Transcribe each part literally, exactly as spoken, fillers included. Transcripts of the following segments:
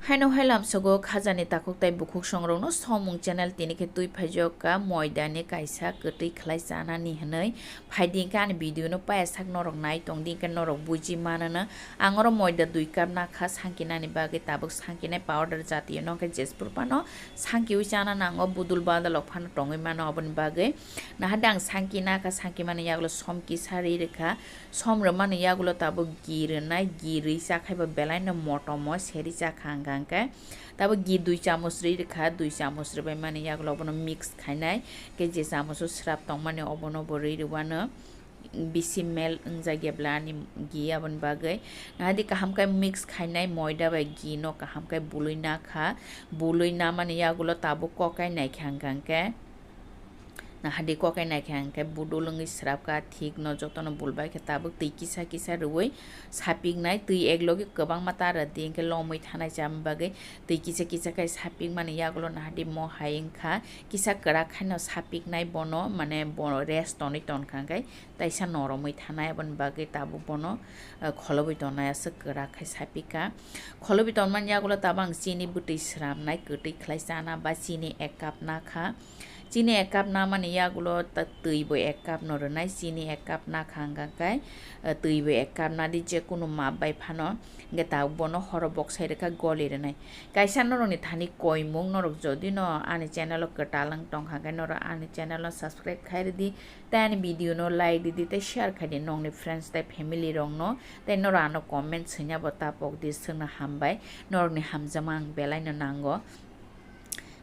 Haino hai lamsogo khajani takhuk tai bukhuk songrokno somung channel tini khe twi phaijok ka moida ni kaisa kwtwi khlai chanani hwnwi phaidi khe ani video no paya sak norok nai tongdi khe norok buji manana ang oro moida dui cup nakha sangkinani bagwi tabuk sangkinai powder jatiyo no khe jespur phano sangkiwi chana nango budul badalok phano tongwi mano oboni bagwi nahade ang sangki nakha sangki mani yagulo somki sari rikha. Som rwmani yagulo tabuk gi rwnai, gi rwi chakhaibo belaino motomo seri chakha hwnka hwnkhe tabuk gi dui chamuch rwi rwkha, dui chamuch rwbaimani yagulo obono mix khainai, khe je chamucho srap tongmani obono bo rwi rwano bisi mel wngjak ya bla ani gi aboni bagwi. Nahadi kaham khe mix khainai moida bai gi no kaham khe bului nakha, bului namani yagulo tabuk kokai naikha hwnka hwnkhe. Nahadi kokai naikha hwnkhe budul wngwi srapkha, thik no jotono bulbai khe tabuk twi kisa kisa rwui sapiknai, twi eklogi kwbangma ta rwdi hwnkhe lomwi thanai chamani bagwi twi kisa kisa khai sapikmani yagulo nahadi mo hai wngkha, kisa kwrak khaino sapiknai bono, mane bo rest tonwi tonkha hwnkhe taisa noromwi thanai, aboni bagwi tabuk bono, eh, kholobwi tongnai aswk kwrak khai sapikha. Kholobwi tonmani yagulo tabuk ang chini bwtwi sramnai, kwtwi khlai chana ba chini ek cup nakha. Chini ek cup namani yagulo ta twi bo ek cup no rwnai, chini ek cup nakha hwnka khe, eh, twi bo ek cup nadi je kunu map bai phano, hwnkhe tabuk bono horo boksai rwkha goli rwnai. Kaisa norokni thani koimung, norok jodi no ani channel o kwtal wng tongkha khe norok ani channel no subscribe khai rwdi, tei ani video no like rwdi, tei share khai di nokni friends tei family rok no, tei norok ano comment swina bo ta pok di, swkno hambai, norokni hamjakma ang belai no nango.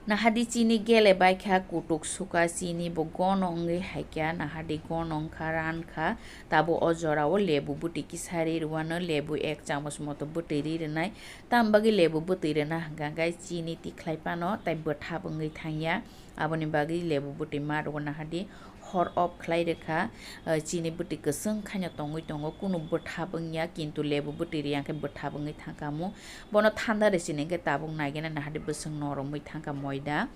Nahadi chini gele baikha kutuk suka chini bo gono wngwi haikha, nahadi gono wngkha, rankha, tabuk o jorao lebu bwtwi kisa ri rwano, lebu ek chamoch moto bwtwi ri rwnai, tamo bagwi lebu bwtwi rwna hwnkha hwnkhe chini tikhlai phano tei bwthap wngwi thangya, aboni bagwi lebu bwtwi ma rwo nahadi. Hor off khlai rwkha, eh, chini bwtwi kwchwng khaino tongwi tongo, kunu bwthap wngya, kintu lebu bwtwi riyang khe bwthap wngwi thangkha mo. Bono thanda rwsini hwnkhe tabuk naigena nahadi bwswk noromwi thangkha moida.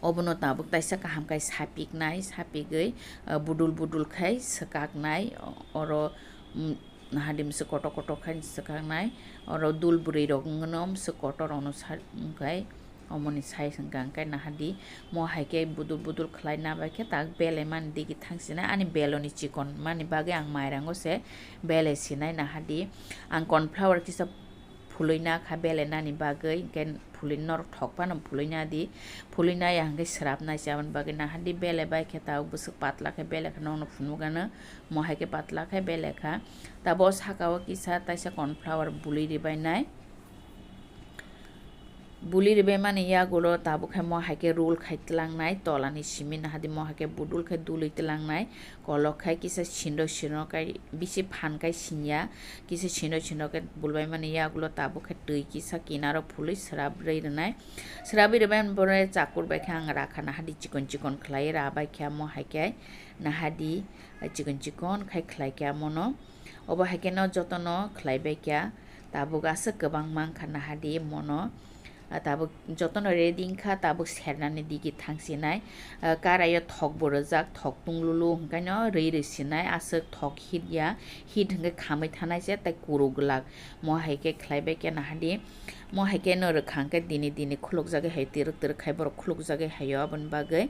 Obono tabuk taisa kaham khai sapiknai, sapigwi, eh, budul budul khai swkaknai, o-, oro, mm, nahadi mse kotor kotor khai swkaknai, oro dul bwrwi rok wngno mse kotor ono sa-, wngkhai. Omoni size hwnka hwnkhe nahadi, mo hai khe budul budul khlai nabai khe tak bele mani digi thangsinai ani beloni chikon mani bagwi ang mairango se bele sinai nahadi. Ang corn flour kisa phulwi nakha bele nani bagwi, hwnkhe phulwi norok thok phano phulwi nadi, phulwi naya hwnkhe swrap nai se aboni bagwi nahadi bele bai khe tabuk bwswk patla khe bele khe nokno phunukgano, mo hai khe patla khe bele kha. Tabuk o saka o kisa taisa corn flour bului ribai nai. Buli rwbaimani yagulo tabuk khe mo hai khe roll khai twlangnai, tolani simi nahadi mo hai khe budul khe dului twlangnai, kolok khai kisa sindo sindo khai bisi phan khai sinya, kisa sindo sindo khe bulbaimani yagulo tabuk khe twi kisa kinaro phului swrap rwi rwnai, swrapwi rwbaimani pore chakur bai khe ang rakha nahadi chikon chikon khlai rabai khe mo hai khe nahadi chikon chikon khai khlai khe amono, obo hai khe no jotono khlai bai khe. Tabuk aswk kwbang mankha nahadi mono. Ah, tabuk jotono ready wngkha, tabuk sernani digi thangsinai. Ah, karaio thok bo rwjak, thok tunglulu hwnkhaino rwi rwsinai, aswk thok hit ya, hit hwnkhe khamwi thanai se tei kuru glak. Mo hai khe khlai bai khe nahadi, mo hai khe no rwkha hwnkhe dini dini khulukjagwi hai twrwk twrwk khai borok khulukjagwi haio, aboni bagwi.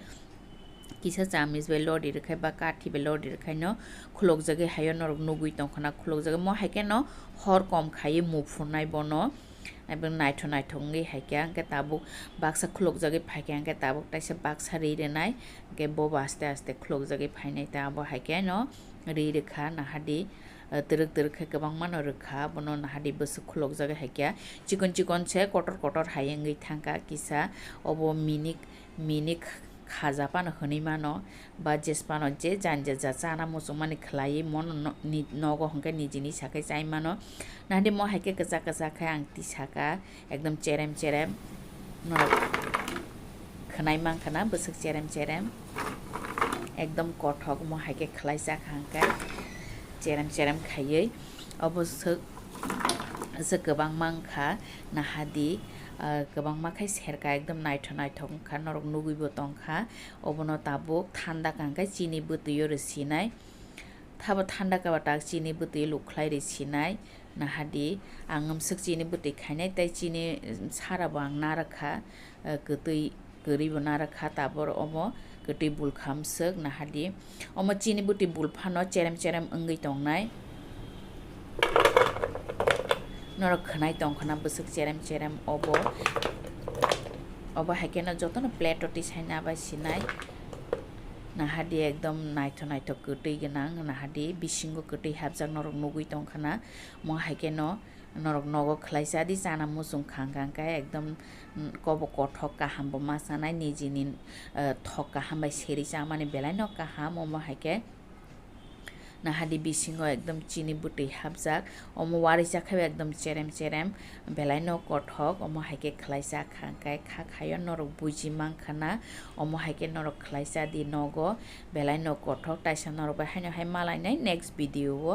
Kisa chamis bai lodi rwkhai ba kathi bai lodi rwkhaino khulukjagwi haio norok nugwi tongkhana khulukjagwi mo hai kheno hor kom khaiwi muphurnai bono abo naithok naithok wngwi hai khe hwnkhe tabuk baksa khulukjagwi phai khe hwnkhe tabuk taisa baksa ri rwnai hwnkhe bobo aste aste khulukjagwi phainai ta abo hai kheno ri rwkha nahadi twrwk twrwk khe kwbangma no rwkha bono nahadi bwswk khulukjagwi hai khe chikon chikon se kotor kotor hai wngwi thangkha kisa obo minik. Minik khaja phano hwnwi mano, ba jesa phano je janja ja chana muchungmani khlaiwi mono no-, ni-, nogo hwnkhe nijini sakhai chai mano. Nahadi mo hai khe kwchak kwchak khe ang tisaka, ekdom cherem cherem. Norok khwnai mankha na bwswk cherem cherem. Ekdom kothok mo hai khe khlai chakha hwnkhe cherem cherem khaiwi. Obo swk, swk kwbangma wngkha nahadi. Ah, kwbangma khai serka ekdom naithok naithok wngkha, norok nugwibo tongkha. Obono tabuk thanda kha hwnkhe chini bwtwi o rwsinai. Thabo thanda kha ba tak chini bwtwi lukhlai rwsinai. Nahadi, ang mswk chini bwtwi khainai tei chini, um, sara bo ang narwk kha, uh, kwtwi kwrwi bo narwk kha, tabor omo kwtwi bulkham swk nahadi. Omo chini bwtwi bulphano cherem cherem wngwi tongnai. Norok khwnai tongkhwna bwswk cherem cherem obo. Obo hai kheno jotono plate o tisai nabai sinai. Nahadi ekdom naithok naithok kwtwi gwnang, nahadi bisingo kwtwi hapjak norok nugwi tongkhwna. Mo hai kheno norok nogo khwlaisa di chana muchung khang khang khe ekdom, mm, kobo kothok kaham bo ma chanai nijini, eh, thok kaham bai seri chamani belai no kaham omo hai khe. Nahadi bisingo ekdom chini bwtwi hapjak, omo warisa khe ekdom cherem cherem belai no kothok, omo hai khe khwlaisa khang khe kha khayo norok buji mankha na, omo hai khe norok khwlaisa di nogo belai no kothok, taisa norok bai haino hai malainai next video o.